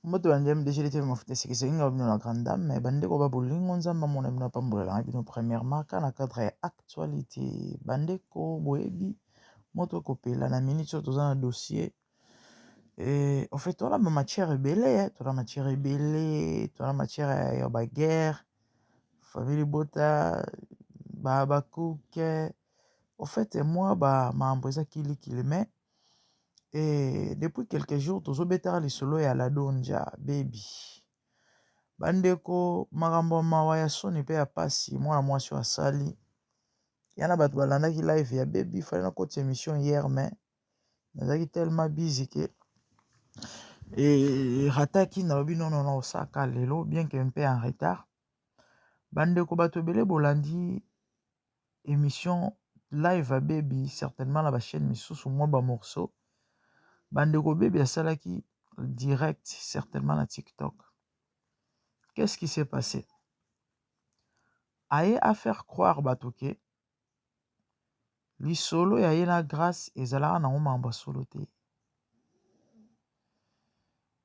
Mbote ba ndeko MDG TV mafuta esekisaki nga bino na grande dame mais bandeko ba bolingo Nzambe amona bino apambola na bino premièrement ka na cadre ya actualité bandeko boyebi moto ekopela na minute oyo toza na dossier et en fait toza na ba matière ebele toza na matière ebele toza na matière ya ba guerre famille libota ba bakuke en fait moi ba mambo eza kilikili mais Et depuis quelques jours tozobetaka lisolo ya la Dondja baby. Bandeko makambo ya mawa ya soni pe ya pasi mwana mwasi oyo asali ya na bato balandaki live ya baby fallait nakotisa émission hier mais nazalaki tellement busy ke erataki nalobi non non non osaka lelo bien que mpe en retard. Bandeko bato ebele bolandi emission live ya baby certainement na ba chaîne misusu mwa ba morceau bandeko baby asalaki direct certainement na TikTok. Qu'est-ce qui s'est passé? Aye a faire croire bato ke lisolo ya ye na Grace ezalaka nango makambo ya solo te.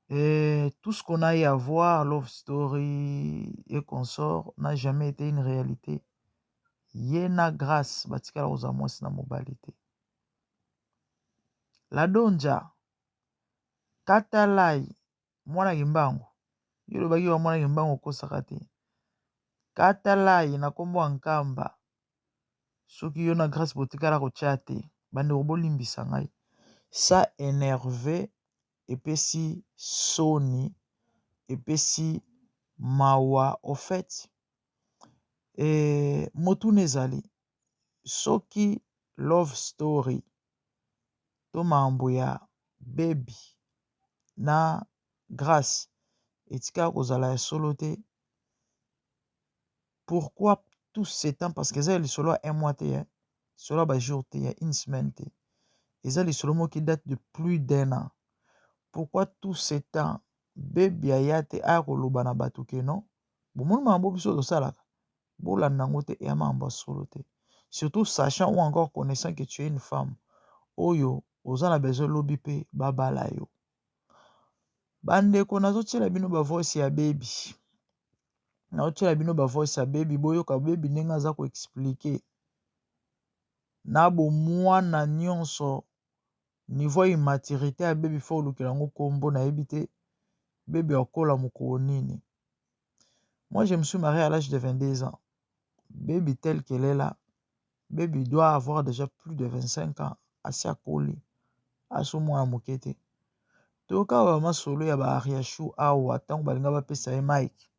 Et tout ce qu'on a eu à voir, love story et consort, n'a jamais été une réalité. Ye na Grace batikala kozala mwasi na mobali te. La Donja, Katalai, mwana Kimbangu. Yo olobaki wa mwana Kimbangu okosaka te. Katalai na kombo ya Nkamba. Soki yo na Grace botikala kotia te. Bandeko bolimbisa ngai. Ça énerve epesi soni epesi mawa au fait e, motuna ezali soki love story to makambo ya baby na Grace etikala kozala ya solo te pourquoi tout ce temps parce que eza ya lisolo ya un mois te eh? Lisolo ya bajour te ya une semaine te eza lisolo moko qui date de plus d'un an. Pourquoi tout ce temps baby aya te aya koloba na bato ke non bomoni makambo biso tosalaka bolanda yango te eya makambo ya solo te surtout sachant ou encore connaissant que tu es une femme oyo oza na besoin lobi mpe babala yo. Bandeko nazotiela bino ba voice ya baby nazotiela bino ba voice ya baby boyoka baby ndenge aza koexplike na bomwana nyonso niveau ya immaturité ya baby fo olukela yango nkombo nayebi te baby akola mokolo nini. Moi je me suis marié à l'âge de 22 ans. Baby tel qu'elle est là, baby doit avoir déjà plus de 25 ans. Asi akoli aso mwana moke te. Toyoka ba masolo ya ba Ariachou awa ntango balinga bapesa ye Mike.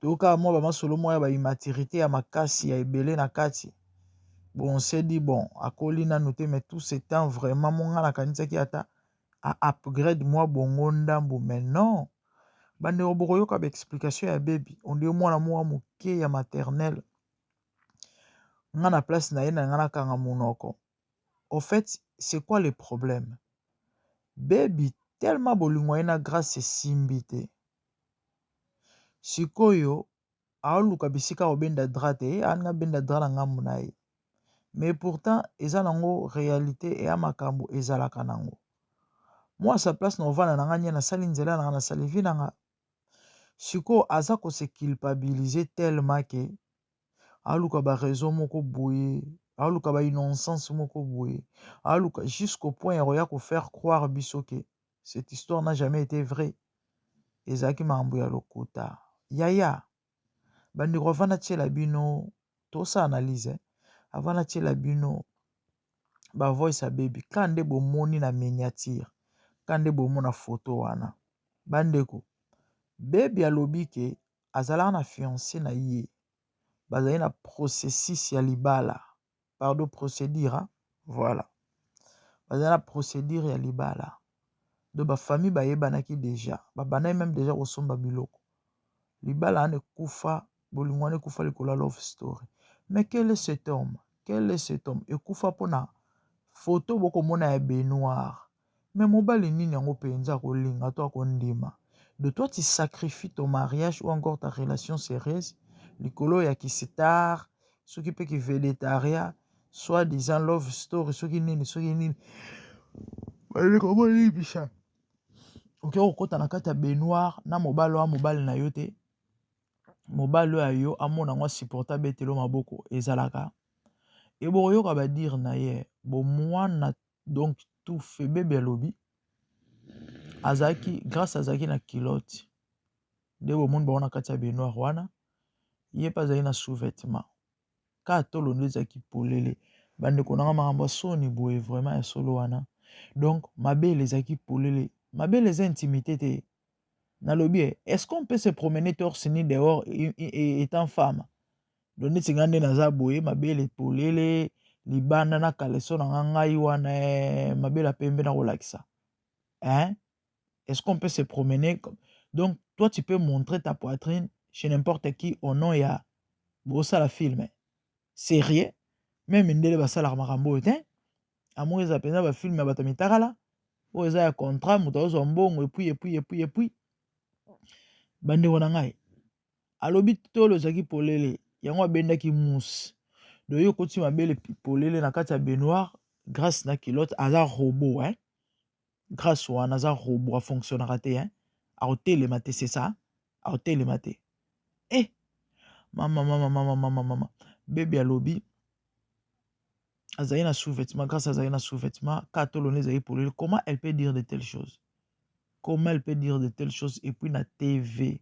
Toyoka mwa ba masolo moko ya ba immaturité ya makasi ya ebele na kati. Bon, on s'est dit bon, akoli nanu te mais tout ce temps vraiment mo nga nakanisaki ata a upgrade mwa bongo ndambu mais non. Bandeko bokoyoka ba explication ya baby on dirait mwana mwa moke ya maternelle. Nga na place na ye na nga nakanga monoko. Au fait, c'est quoi le problème? Baby tellement bolingo ye na Grâce esimbi te. Sikoyo aoluka bisika obenda drap te, alinga benda drap na ngambu na ye. Mais pourtant eza nango réalité eya makambo ezalaka nango. Moi à sa place na ovanda na nga nye nasali nzela na nga nasali vie na nga. Sikoyo aza ko se culpabiliser tellement ke aluka ba raison moko boye, aluka ba innocence moko boye, aluka jusqu'au point ya koya ko faire croire biso ke cette histoire n'a jamais été vraie. Ezalaki makambo ya lokuta. Yaya, bandeko avant natiela bino tosala analyse eh? Avant natiela bino ba voice ya baby ka nde bomoni na miniature ka nde bomona photo wana bandeko baby alobi ke azalaka na fiancé na ye bazali na processus ya libala pardon procédure hein? Voilà, bazali na procédure ya libala donc bafamille bayebanaki déjà babandaki même déjà kosomba biloko libala wana ekufa bolingo wana ekufa likolo ya love story. Mais quel est cet homme? Quel est cet homme? Ekufa mpona photo bokomona ya baignoire. Mais mobali nini yango mpenza akolinga to akondima de toi tu sacrifies ton mariage ou encore ta relation sérieuse likolo ya kistar soki mpe kivedetaria soit disant love story soki nini soki nini. Bandeko bolibisa. Okoki kokota na kati ya baignoire na mobali oyo mobali na yo te, mobali oyo ya yo amona yango, asupporte, abetelo maboko, ezalaka e bokoyoka badire na ye bomwana. Donc tout fait, bebe alobi azalaki, Grâce azalaki na culotte nde bomoni bango na kati ya baignoire wana. Ye mpe azalaki na sous-vêtement, kaka tolo nde ezalaki polele. Bandeko nanga, makambo ya soni boye vraiment ya solo wana. Donc mabele ezalaki polele. Mabele eza intimité te. Nalobi, est-ce qu'on peut se promener torse nu dehors étant femme? Donc neti ngai nde naza boye, mabele polele libanda na caleçon na nga, ngai wana mabele pembe na kolakisa, hein? Est-ce qu'on peut se promener? Donc toi, tu peux montrer ta poitrine chez n'importe qui au nom ya bosala film sérieux? Même ndele basalaka makambo oyo te. Amour eza mpenza bafilm ya bato ya mitakala oyo eza ya contrat, moto azozwa mbongo. Et puis, et puis, et puis, et puis, bandeko na ngai, alobi tolo ezalaki polele, yango abendaki mousse. Donc yo okoti mabele polele na kati ya baignoire, Grâce na culotte. Aza robot, hein? Grâce wana aza robot, afonctionnaka te, hein? Akotelema te, c'est ça, akotelema te. Eh mama, mama, mama, mama, mama, bebe alobi azali na sous-vêtement, Grâce azali na sous-vêtement, ka tolo nde ezali polele. Comment elle peut dire de telles choses? Comment elle peut dire de telles choses? Et puis na TV,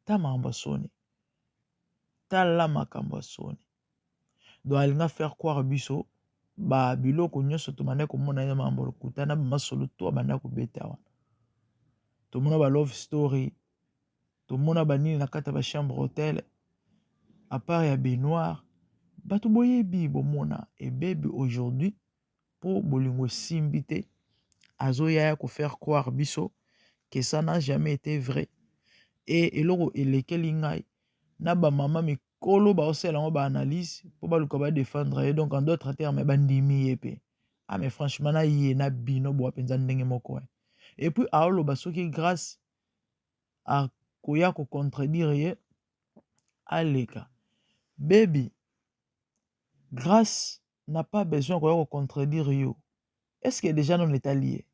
ta makambo ya soni, tala makambo ya soni. Donc alinga faire croire biso babiloko nyonso tobanda komona ye makambo lokuta na bamasolo to abanda kobeta wana. Tomona ba love story, tomona banini na kati ya bachambre hôtel, à part ya baignoire. Bato boyebi, bomona ebebi aujourd'hui mpo bolingo esimbi te. Azoya ya kofaire croire biso que ça n'a jamais été vrai. E eloko elekeli ngai na bamama mikolo baosala yango baanalyse mpo baluka badefendre ye. Donc en d'autres termes, bandimi ye mpe. Ah, mais franchement, na ye na bino boa mpenza ndenge moko. Et puis aoloba soki Grâce akoya kocontredire ye, aleka. Baby, Grâce n'a pas besoin koya kocontredire yo. Est ce que déjà non etali ye?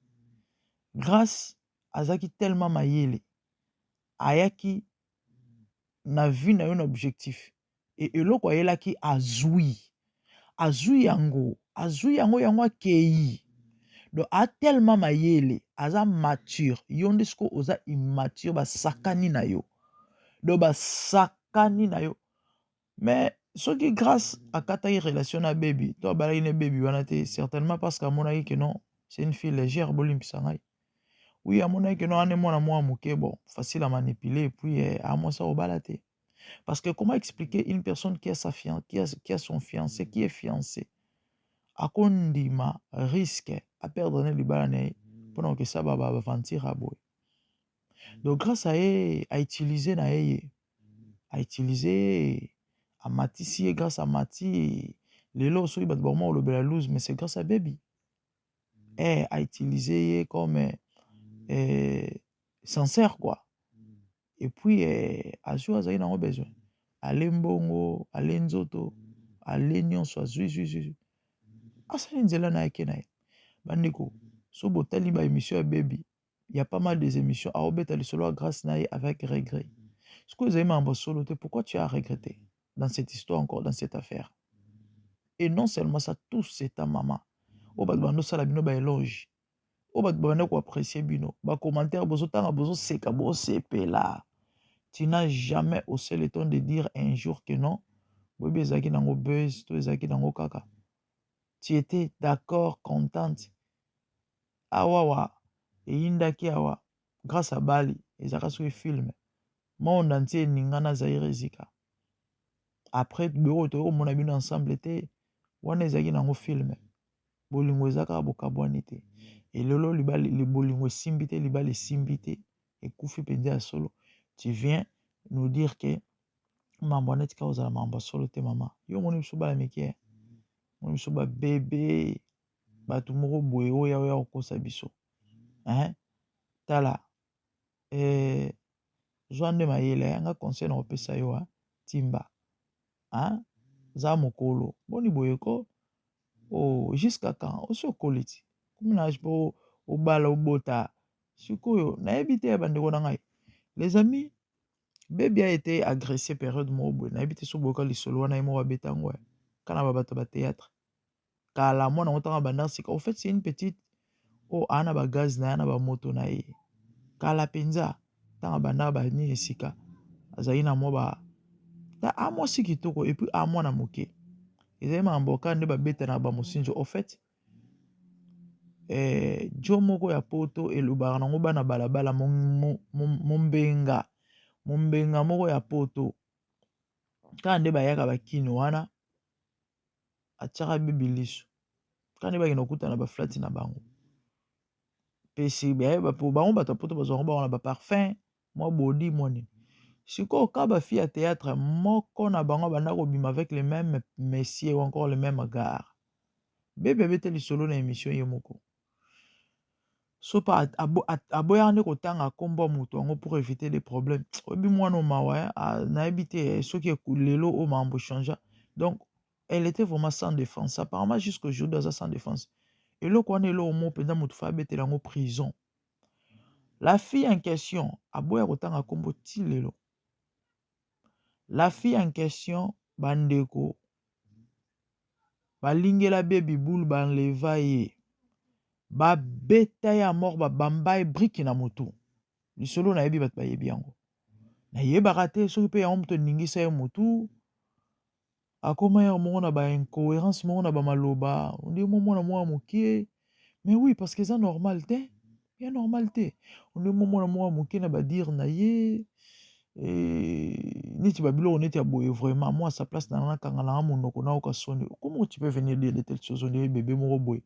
Grâce azalaki tellement mayele, ayaki na vie na yo na objectif e eloko ayelaki, azwi, azwi yango, azwi yango, yango akei. Donc atelema mayele, aza mature. Yo nde sikoyo oza immature, basakani na yo. Donc basakani na yo. Mais soki Grâce akataki relation na bebi to abalaki na bebi wana te, certainement parce que amonaki que non, c'est une fille légère. Bolimbisa ngai, oui, amonaki que non, ane mwana mwa moke, bon, facile à manipuler. Et puis amwasi akobala te, parce que comment expliquer une personne qui a, sa fian qui a son fiancé, qui est fiancé, akondima risque aperdre ne libala na ye mpona kokesa baaventure ya boye? Donc grâce à ye, autilize na ye, ye autilize ye, amatisi ye. Grâce amati lelo, soki bato bakoma kolobela loose, mais c'est grâce à baby. Autilize ye comme sincère, quoi. Et puis azwi, azali nango besoin, ale mbongo, ale nzoto, ale nyonso, azwi, zwi, zwi, asali nzela na ye, ake na ye. Bandeko, so botali baémission ya bebi, ya pas mal des émissions, aobeta lisolo ya Grâce na ye avec regret. Sikoyo ezali makambo solo te. Pourquoi tu as regretté dans cette histoire, encore dans cette affaire? Et non seulement ça, tout c'est ta mama oyo bato bandosala bino baéloge, oyo bato babanda koapprécie bino, bacommentaire bozotanga, bozoseka, bozosepela. Tu n'as jamais haussé le ton de dire un jour que non, boyebi, ezalaki nango buzz to ezalaki nango kaka. Tu étais d'accord, contente. Awawa eyindaki awa, Grâce à bali ezalaka soki film, monde entier eningana, Zaire ezika. Après biloko toyei komona bino ensemble te, wana ezalaki nango film. Bolingo eza kaka bokabwani te. Elelo bolingo esimbi te, libala esimbi te, ekufi mpenza ya solo. Tu viens nous dire que mambo wana etika kozala mambo ya solo te. Mama, yo omoni biso bana mike, omoni biso babebe, bato moko boye oyo oya kokosa biso, hein? Tala, zwa nde mayele yanga. Conseil na kopesa yo, timba, hein? Za mokolo, boni boye ko? Oh, jusqu'à quand? Osi okoli ti komi na age mpo obala, obota. Sikoyo nayebi te ya bandeko na ngai. Les amis, Baby a été agressé période moko boye. Nayebi te soki boyoka lisolo wana ye moko abeta yango. Kana ba bato ba théâtre. Kala mwana yango ntango abanda sika. Au fait, c'est une petite oyo aa na ba gaz na ye na ba moto na ye. Kala mpenza ntango abandaka ba nini esika azali na mwa ba ta a mwasi kitoko et puis a mwana moke. Ezali makambo kaka nde babetana ba mosinzo. Au fait, eh, jo moko ya poto elobaka nango bana balabala mombenga mombenga moko ya poto kaka nde bayaka bakino wana atiaka bibi liso kaka nde bakenda kokutana baflati na bango pesi po bango bato ya poto bazwaka bango na baparfum mwa body mwa nini sikoyo ka bafille ya théâtre moko na bango abanda kobima avec le même monsieur ou encore le même gars. Bebe abeta lisolo na émission ye moko so pa aboyaka nde kotanga nkombo ya moto yango pour éviter des problèmes. Oyebi mwana mawa nayebi te soki lelo oyo makambo changea. Donc elle était vraiment sans défense apparemment. Jusqu'aujourd'hui aza sans défense. Eloko wana eloko moko mpenza moto fa abetela yango prison. La fille en question aboya kotanga nkombo ti lelo. La fille en question, bandeko, balingela Baby boule, banleva ye, babeta ye ya mort, babamba ye briki na motu. Lisolo nayebi, bato bayebi yango. Nayebaka te soki mpe yango moto eningisa ye motu, akoma ye moko na baincohérence moko na bamaloba onde mo mwana moko ya moke. Mais oui, parce que eza normal te, ya normal te. Onde mo mwana moko ya moke na badire na ye neti babiloko neti ya boye. Vraiment, moi, à sa place, na nakanga nanga monoko, nayoka soni. Comment tu peux venir dire de telles choses? Onde bébé moko boye,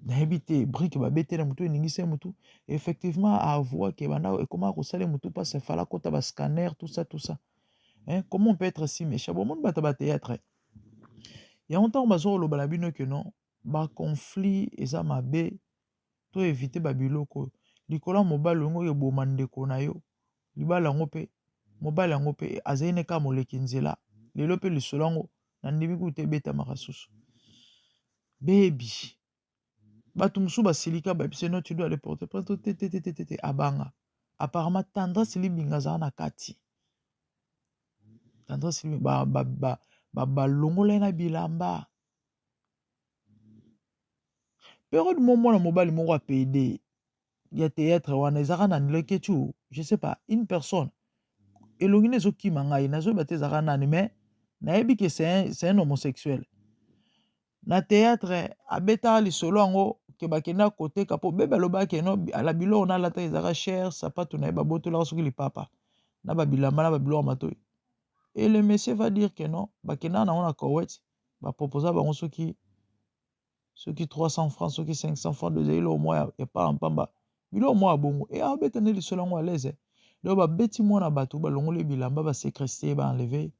nayebi te, brique babetela motu eningisa ye motu. Effectivement, avoue ke banda ekoma kosala motu mpasi, afala kota bascanner, tout ça, tout ça, hein? Comment on peut être si méchant? Bomoni bato ba théâtre yango, ntango baza koloba na bino ke non, baconflit eza mabe, to évite babiloko oyo likolo ya mobali yango oyo eboma ndeko na yo. Libala yango mpe mobali yango mpe azali ne kaka moleki nzela. Lelo mpe lisolo yango nandimi kutu te ebetamaka susu. Bebi, bato mosusu basilika, babise no, tu dois aller porter plainte te te te te te. Abanga apparemment. Tendresse Libinga azala na kati. Tendresse balongola ye na bilamba période mo mwana mobali moko apede ya théâtre wana ezalaka na Leketu, je sais pas, une personne elongi nde ezokima ngai, nazoyeba te ezalaka nani, mais nayebi ke c'est un homosexuel na théâtre. Abetaka lisolo yango ke bakendaka koteka mpo bebe alobaki no ala biloko nalata ezalaka cher, sapatu na ye babotolaka soki lipapa na babilamba na babiloko ya matoi. Et le monsieur va dire que non, bakendaka nango na Koweït, baproposa bango soki 300 francs, soki 500 francs, ezali eloko moko ya pamba biloko moko ya bongo. E abeta nde lisolo yango à l'aise. Donc babeti mwana bato, balongoli bilamba, baséquestre, baenleve,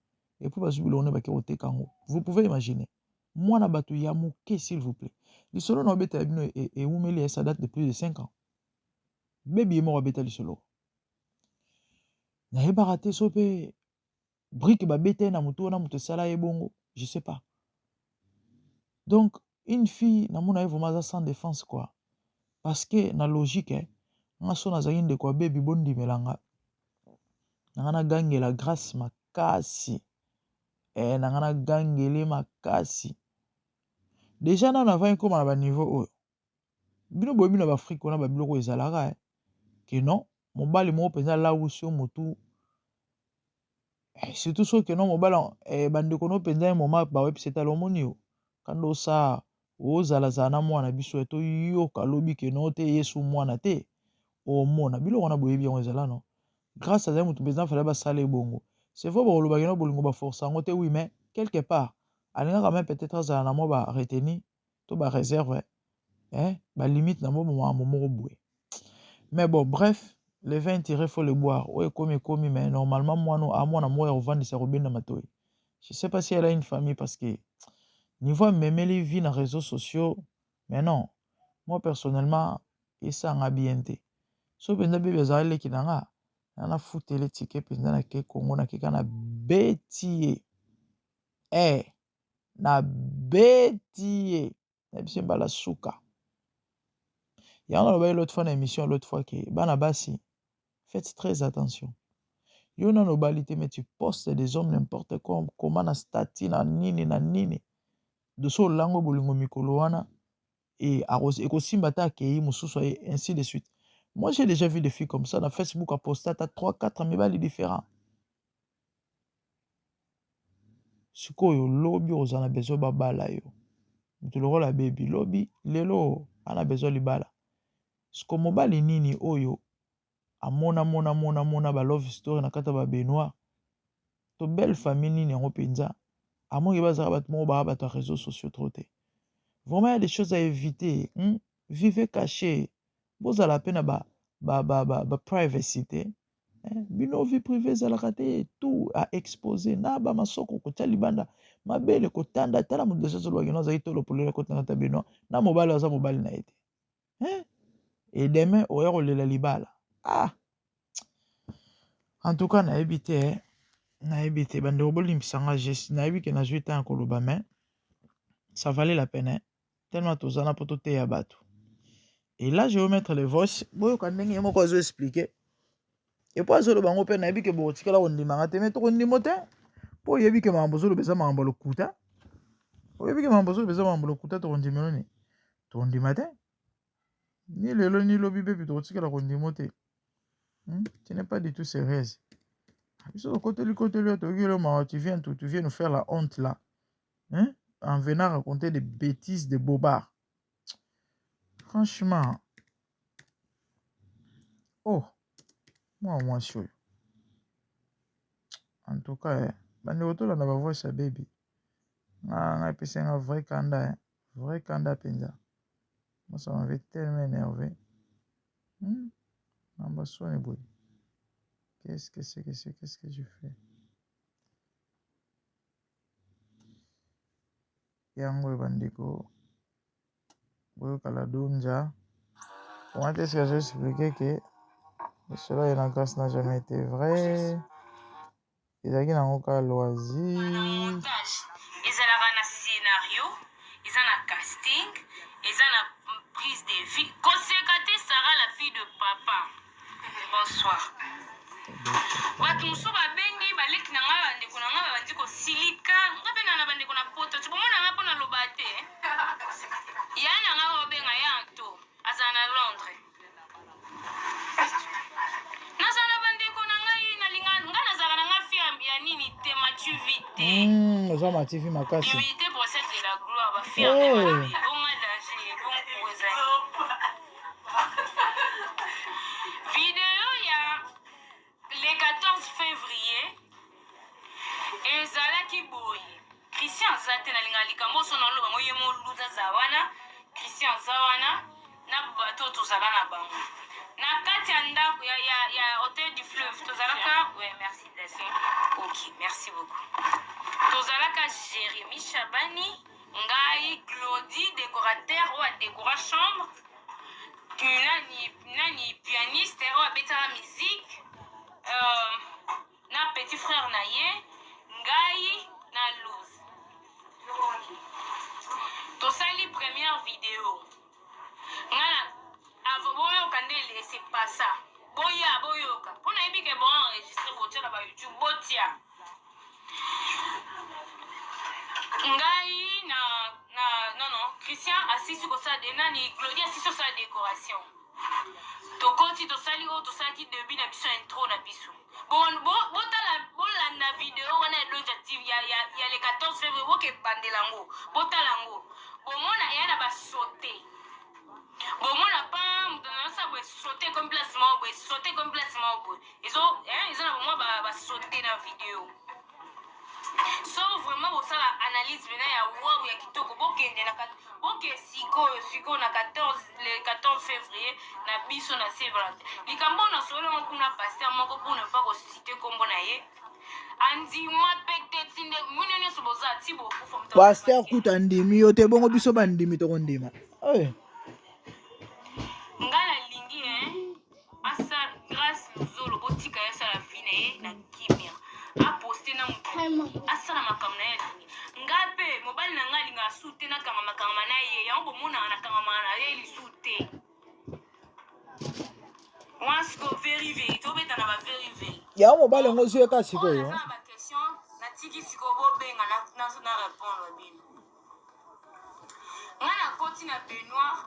et puis bazwi biloko nde bake koteka yango. Vous pouvez imaginer, mwana bato ya moke, s'il vous plaît. Lisolo na obetela bino ewumeli, ça date de plus de 5 ans. Bebi ye moko abeta lisolo. Nayebaka te so mpe brique babeta ye na motu wana moto esala ye bongo, je sais pas. Donc une fille, namona ye vraiment aza sans défense quoi, parce que na logique, eh, nga so nazalaki ndeko ya Bebi, bondimela nga, nanga nagangela Grâce makasi, eh, nanga nagangele makasi. Déjà nano avant ekóma na baniveau oyo, bino boyebi na baafrike wana babiloko ezalaka, eh, ke non, mobali moko mpenza alawusi yo motu, eh, surtout soki no mobali, eh, bandeko no mpenza ye moma bawebisa etala omoni yo kanda osala ozalazala na mwana biso toyoka alobi ke no te, yesu mwana te omona biloko wana boyebi yango ezala no. Grâce azali motu mpenza fale basala ebongo. C'est vrai, bakolobaki no bolingo baforce yango te, oui, mais quelque part alingaka même peut-être azala na mwa baretenue to baréserve, eh, balimite na mwa makambo moko boye. Mais bon, bref, le vin tiré, faut le boire. Oyo ekomi ekomi, mais normalement mwana amwana moko ya kovandisa kobenda matoi. Je sais pas si elle a une famille, parce que niveau amemeli vie na réseaux sociaux. Mais non, moi personnellement esanga bien te. So mpenza Bebi azala leki na nga, na nafutele ticket mpenza, nake Kongo, nakeka na beti ye, eh, na beti ye na biso mbala suka. Yango nalobaki l'autre fois na émission l'autre fois ke bana basi faites très attention. Yo nanu obali te mais tu postes des hommes n'importe quoi koma na statut na nini na nini. Doso olango bolingo mikolo wana et ekosimba ata akei mosusu aye ainsi de suite. Moi j'ai déjà vu des filles comme ça na Facebook aposta ata 3 4 mibali différents. Sikoyo lobi okozala na besoin babala yo. Moto lokola baby lobi lelo ana besoin libala. Siko mobali nini oyo amona mona mona mona ba love story na kati ya ba baignoire to belle famille nini yango mpenza amongi bazalaka bato moko baa bato ya réseaux sociaux trop te. Vraiment il y a des choses à éviter. Vivez caché. Bozala pe na ba ba ba ba, ba privacy te. Eh, bino vie privée ezalaka te tout à exposer na ba masoko kotia libanda mabele kotanda tala moto deja azolobaki no azalaki tolo polele kotanga ta bino na mobali aza mobali na ye te eh? Et demain oya kolela libala ah en tout cas nayebi te eh. Nayebi te bandeko bolimbisa nga geste nayebi ke nazwi temps ya koloba mais ça valait la peine eh? Tellement toza na po toteya bato. Et là je vais mettre les voice boyoka ndenge ye moko azo expliquer et puis azoloba yango mpe nayebi ke bokotikala kondima nga te mais tokondima te mpo oyebi ke makambo ozoloba eza makambo ya lokuta oyebi ke makambo ozoloba eza makambo ya lokuta tokondima nini tokondima te ni lelo ni lobi bebi tokotikala kondima te Tu n'es pas du tout sérieuse. Biso tokoteli koteli yo toyoki yo mawa tu viens tu, tu viens nous faire la honte là hein? En venant raconter des bêtises de bobards. Franchement. Oh, moi mwasi oyo. En tout cas, eh, bandeko tolanda ba voice ya baby. Nga nga epesi nga vrai kanda, eh. Vrai kanda penza. Moi ça m'avait tellement énervé. Namba soni boye. Qu'est-ce que c'est que c'est qu'est-ce que je fais? Yango oyo bandeko boyoka la donja. Comment est-ce que j'ai expliqué que cela na grâce n'a jamais été vrai? Ezalaki nango kaka loisir. Montage ezalaka na scenario, eza na casting, eza na prise de vue. Koseka te Sarah la fille de papa. Bonsoir. Bato mosusu babengi baleki na ngai bandeko na ngai babandi kosilika nga mpe na bandeko na poto ti bomona ngai mpo naloba te ya na ngai obenga ya anto azala na Londres nazala na bandeko na ngai nalinga ngai nazalaka na ngai fi ya nini te matuvi te Oza mativi makasi. Humilité procède de la gloire ba fier Hey. bonga danger bongo ezali video ya le 14 février ezalaki boye. Christian aza te, nalinga likambo oso naloba ngo ye moluta aza wana. Christian aza wana na bato oyo tozala na bango na kati ya ndako ya, ya, ya hotel du fleuve tozalaka. Ouais, merci Blessing. Ok, merci beaucoup. Tozalaka Jérémy Chabani, ngai Glody décorateur oyo adécora chambre, nani, nani pianiste oyo abetaka musique, na petit frère na ye, ngai na Luz. Tosali première vidéo nga na avo boyoka nde ese pasa boya boyoka mpo nayebi ke bo enregistre botia na ba YouTube botia ngai na na non non Christian asisi kosala de nani Glodie asisi kosala décoration tokoti tosali oyo tosalaki début na biso intro na biso botala bolanda video wana ya Donja TV ya, ya, ya le 14 février boke bandela yango botala yango bomona eya na basote bomona pa moto na boye sote comme place moko boye sote comme place moko boye ezo eh, eza na bomwa basote na video so vraiment bosala analyse pena ya wawu ya kitoko bokende na boke sikoyo sikoyo na 14 le 14 février na biso na Saint Valentin likambo oyo nasololi yango kuna pasteur moko pour ne pas kociter nkombo na ye andima pe te ti nde mino nyonso boza ti bokufa moto Pasteur kuta andimi yo te bongo biso bandimi tokondima. Hey. Nga nalingi hein asa Grace Luzolo botika ye asala vie na ye na kimia aposte na motu asala makambo na ye alingi nga mpe mobali na nga alingaka su te nakangama kangama na ye yango bomonaka nakangamaka na ye lisu te. sikoyo veri veri tobeta na ba veri veri. Yango mobali yango ozwi ye kaka sikoyo. Oyo naza na ba question natiki sikoyo bobenga na na na répondre bino. Nga nakoti na baignoire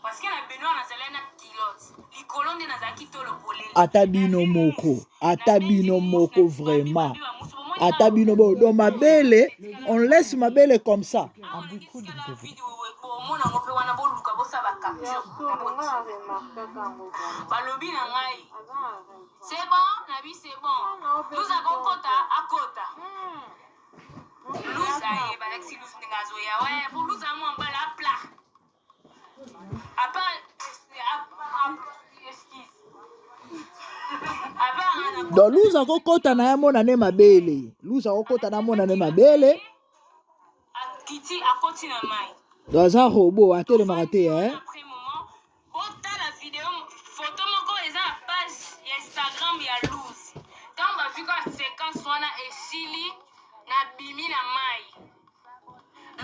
parce que na baignoire nazalaki na culotte likolo nde nazalaki tolo polele. Ata bino moko, ata bino moko vraiment. Ata bino bo donc mabele, on laisse mabele comme ça. Bomona yango mpe wana boluka bosala ba capture na balobi na ngai c'est bon nabi c'est bon luza akokota akota luza aye balakisi luza ndenge azoya we po luza mwa mbala apla Donc luza akokota na ye amona ne mabele, luza akokota na amona ne mabele. Akiti akoti na mai. Donc aza robot atelemaka te eh? Botala video photo moko eza na page ya Instagram ya Luz. Ntango bazwi kaka sequence wana esili nabimi na mai.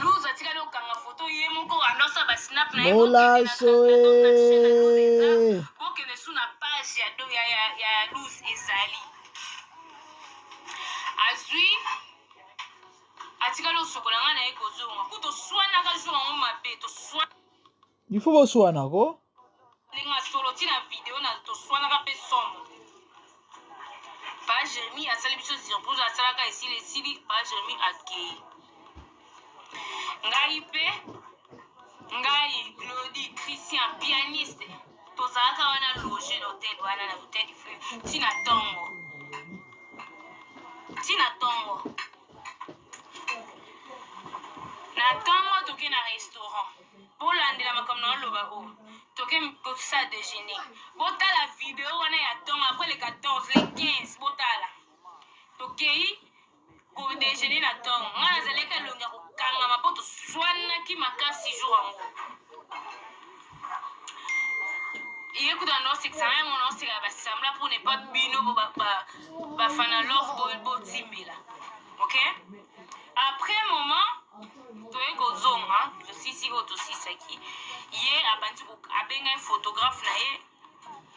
Luz atikali kokanga photo ye moko anosa ba snap na ye. Molaso eh. Bokende su na page ya, ya, ya, ya Luz ezali. Azwi atikali osokola ngai na ye kozonga ku toswanaka jour yango mabe toswa Il faut boswana ko. Ndenge solo ti na video na toswanaka mpe somo. Pa Jeremy asali biso surprise asalaka esili esili pa Jeremy akei. Ngai mpe ngai Glody Christian pianiste tozalaka wana loge na hotel wana na hotel du fleuve ti na ntongo ti na ntongo Na tongo toke na restaurant. Bolandela makambo na oloba oyo. Toke kosala dejeuner. Botala video wana ya tongo après le 14, le 15 botala. Tokei ko dejeuner na tongo. Nga nazalaki elongi ya kokangama mpo toswanaki makasi jour yango. Ye kutu ando osekisa ngai yango naoseka basambla pour ne pas bino bafana love botimbela. Ok? Après moment toye kozonga tosisi oyo tosisaki ye abandi abengaki photographe na ye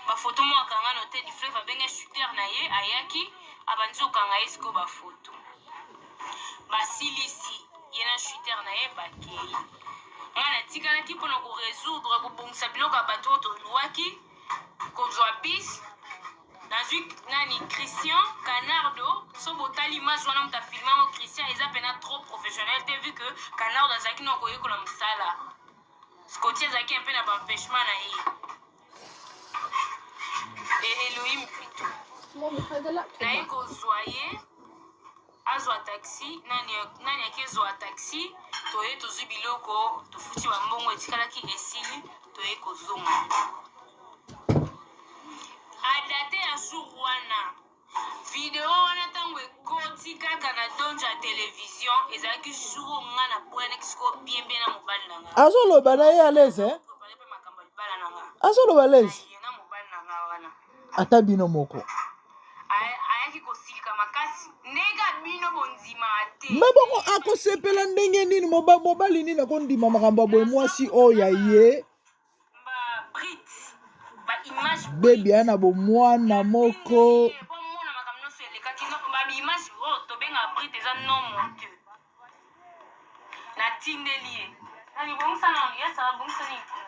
bafoto moko akanga na hotel du fleuve abengaki shooter na ye ayaki abandi kokanga ye sikoyo bafoto basilisi ye na shooter na ye bakei ngai natikalaki mpona koresoudre kobongisa biloko ya bato oyo toluwaki kozwa bis Nazui nani Christian Canardo so botali image wana moto afilma yango Christian eza pena trop professionnel te vu que Canardo azalaki na koyekola mosala Scotty azalaki un peu na ba empêchement na ye et Elohim plutôt naye kozwa ye azwa taxi nani nani akezwa taxi toye tozwi biloko tofuti bambongo etikalaki esili toye kozonga adate ya jour wana video wana ntango ekoti kaka na donge ya television ezalaki jour oyo nga na bwanaki sikoyo bien bien na mobali na nga azoloba na ye alaise eh? mpe makambo ya libala na nga azoloba alaise ye na mobali na nga wana ata bino moko ayaki kosilika makasi ndenge bino bondimaka te me bongo akosepela ndenge nini mobali nini akondima makambo ya boye mwasi oyo ya ye Baby aya na bomwana moko. Natindeli ye nani bongisa nanu ya sara bongisa nini kuna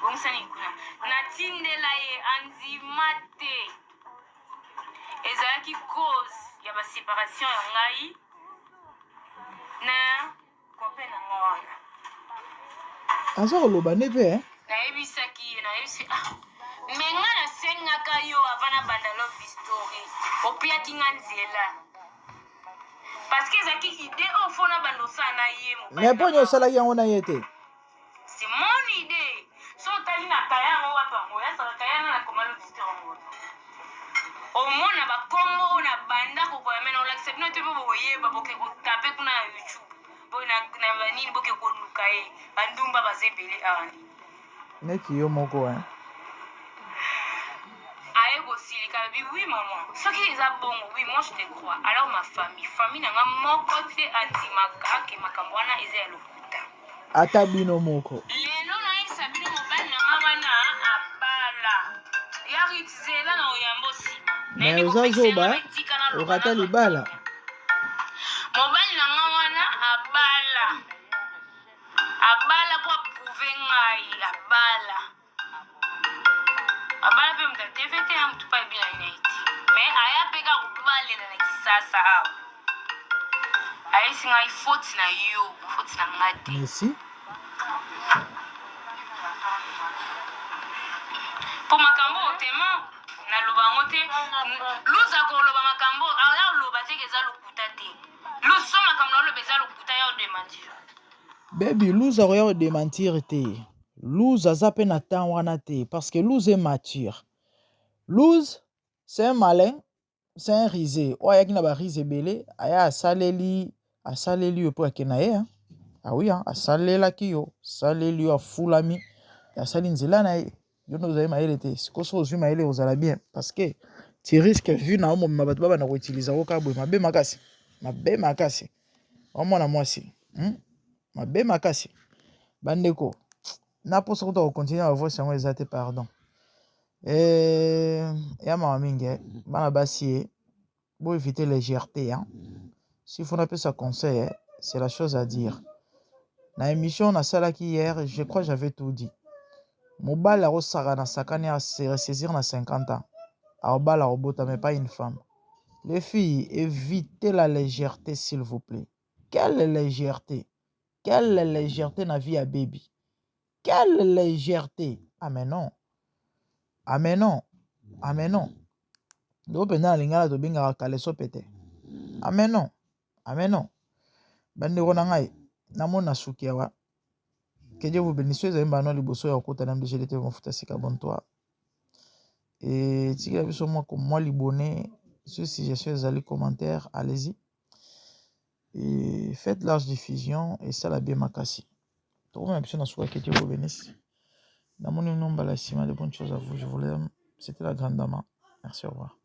bongisa nini kuna natindela ye andima te ezalaki cause ya ba separation ya ngai na Copain na nga wana. Aza koloba nde pe eh? Nayebisaki ye, nayebisi ah mais nga nasengaka yo avant nabanda love story opiaki nga nzela parce que ezalaki idée oyo fo nabanda osala na ye mobali Mais mpo nini osalaki yango na ye te? C'est mon idée. So otali na kaya yango wapi yango yasaka kaya na nakoma love story yango omona bakombo oyo na banda kokoya me nakolakisa bino te mpo bokoyeba boke kotape kuna na youtube boye na banini boke koluka ye bandumba baza ebele awa nini neti yo moko hein? Aye kosilika alobi oui maman soki eza bongo oui moi je te crois alors ma famille famille na nga moko te andimaka ke makambo wana eza ya lokuta ata bino moko lelo nayebisa bino mobali na nga wana abala ya. Mais oza zoba, orata libala. Mobali na nga wana abala. Abala po approuve ngai, abala. Abala pe moto ya TV te, ya moto pa ebina na ye te. Mais aya pe kaka kobalela na Kisasa awa. Ayebisi ngai faute na yo, faute na nga te. Merci. Po makambo oyo tema naloba yango te. Luza koloba makambo aya oloba te ke eza lokuta te. Luza so makambo na oloba eza lokuta ya odementir. Baby Luz akoya ko dementir te. Luz aza pe na temps wana te parce que Luz est mature. Luz c'est un malin, c'est un rusé. Oyo ayaki na ba ruse ebele, aya asaleli asaleli yo po ake na ye. Ah oui, hein, asalelaki yo, asaleli yo afulami, asali nzela na ye. Yo nde ozali mayele te. Sikoyo soki ozwi mayele ozala bien parce que tu risques vie na yo mobimba bato babanda ko utiliser yo kaka boye mabe makasi. Mabe makasi. Omona mwasi. Mabe makasi. Bandeko, na posa kuta ko continuer ba voice yango eza te pardon. Eh, ya mawa mingi eh. Bana basi eh. Bo éviter légèreté hein. S'il faut napesa conseil eh, c'est la chose à dire. Na émission nasalaki hier, je crois j'avais tout dit. Mobali akosakana sakani a se ressaisir na 50 ans. Akobala akobota mais pas une femme. Les filles, évitez la légèreté s'il vous plaît. Quelle légèreté? Quelle légèreté na vie ya baby? Quelle légèreté? Ah mais non. Ah mais non. Ah mais non. Ndoko mpenza na lingala tobengaka kaleso pete. Ah mais non. Ah mais non. Bandeko na ngai, namoni na suki awa. Que Dieu vous bénisse. Ezali mbano liboso ya kokota na MDGDT mafuta sika bonne toi. Et tikela biso mwa mwa libone, soki suggestion ezali commentaire, allez-y. Et faites large diffusion et ça la bien makasi. Tokomona biso na suka que Dieu vous bénisse. Namoni bino mbala nsima de bonnes choses à vous. Je vous l'aime. C'était la grande dame. Merci, au revoir.